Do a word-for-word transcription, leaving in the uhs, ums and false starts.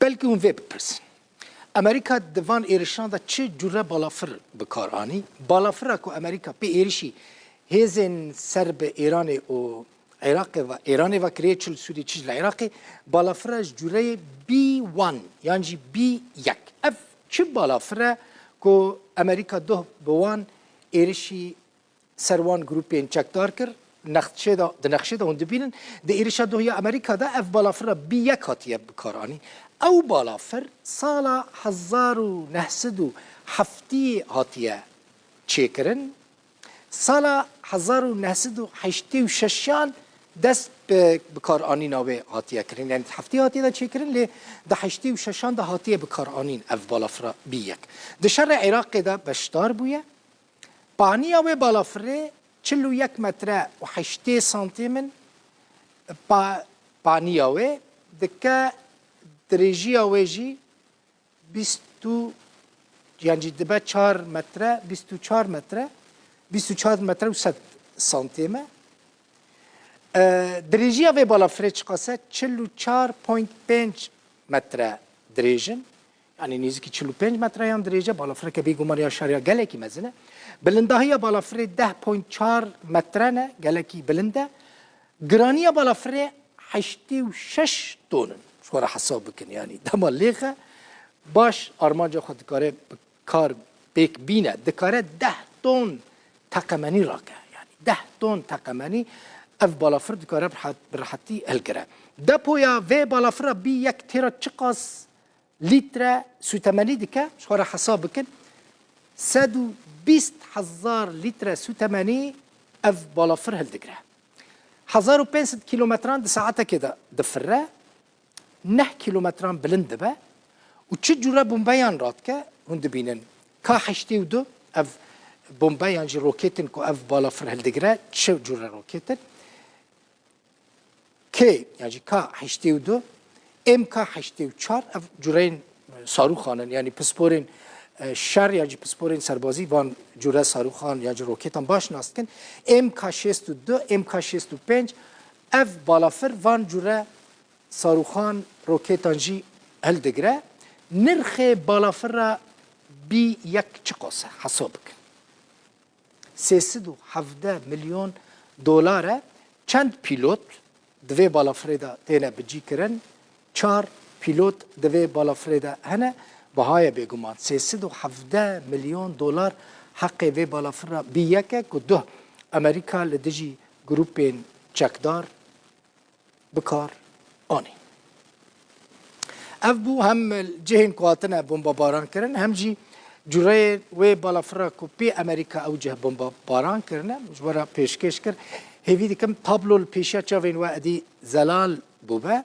Belkî hûn vê bipirsin. Amerîka di van êrişan de çi cure balafir bi kar anî? Balafira ku Amerîka pê êrişî hêzên ser bi Îranê û Iraqê ve, Îranê ve kiriye çi li Sûriyê, çi ji li Iraqê, balafira ji cureyê B one yan jî B yek. Ev çi balafir e ku Amerîka doh bi wan êrişî ser wan grûpên çekdar kir? Nexşê de, di nexşê de hûn dibînin, di êrişa doh ya Amerîka de ev balafira B yek hatiye bikaranîn. Ew balafir sala hezar û neh sed û heftê hatiye çêkirin. Sala hezar û neh sed û heştê û şeşan dest bi bikaranîna wê hatiye kirin. Yani heftê hatiye de çêkirin, lê di heştê û şeşan de hatiye bikaranîn ev balafira B yek. Di şerê Iraqê de beşdar bûye. Paniya wê balafirê çil û yek metre û heştê santîm in. Pa-, paniya wê dike dirêjiya wê jî bîst û, yan jî dibe çar metre, bîst û çar metre, bîst û çar metre û sed santîm e. E, dirêjiya vê balafirê çiqas e? Çil û çar point pênc metre dirêj in. Yani nêzîkî çil û pênc metreyan dirêj e, balafireke bêguman ya şer ya gelekî mezin e. Bilindahiya balafirê deh point çar metre ne, gelekî bilind e. Giraniya balafirê heştê û şeş ton in. Ji xwe re hesab bikin, yani dema lêxe baş armanca xwe dikare bi kar pêk bîne. Dikare deh ton teqemenî rake. Yani deh ton teqemenî ev balafir dikare bi rehet-, bi rehetî hilgire. Depoya vê balafira B yek têra çiqas lître sûtemenî dike, ji xwe re hesab bikin. Sed û bîst hezar lître sûtemenî ev balafir hildigire. Hezar û pênc sed kîlometran di saetekê de difirre, neh kîlometran bilind dibe û çi cure bombeyan radike, hûn dibînin. K heştê û du, ev bombe yan jî rokêt in ku ev balafir hildigire, çi cure rokêt in? K, yan jî K heştê û du, M K heştê û çar, ev cureyên, e, sarûxan in, yanî pisporên, e, şer yan jî pisporên serbazî van cure sarûxan yan jî rokêtan baş nas dikin. M K şêst û du, M K şêst û pênc, ev balafir van cure sarûxan, rokêtan jî hildigire. Nirxê balafira B yek çiqas e? Hesab bikin. Sê sed û hevdeh milyon dolar e. Çend pîlot di vê balafirê de têne bicîkirin? Çar pîlot di vê balafirê de hene. Bihayê bêguman sê sed û hevdeh milyon dolar heqê vê balafira B yek e ku duh Amerîka li dijî grûpên çekdar bi kar anî. Ev bû hem cihên ku hatine bombebaran kirin, hem jî cureyê wê balafira ku pê Amerîka ew cih bombebaran kirine, ji we re pêşkêş kir. Hêvî dikim tablo li pêşiya çavên we êdî zelal bûbe.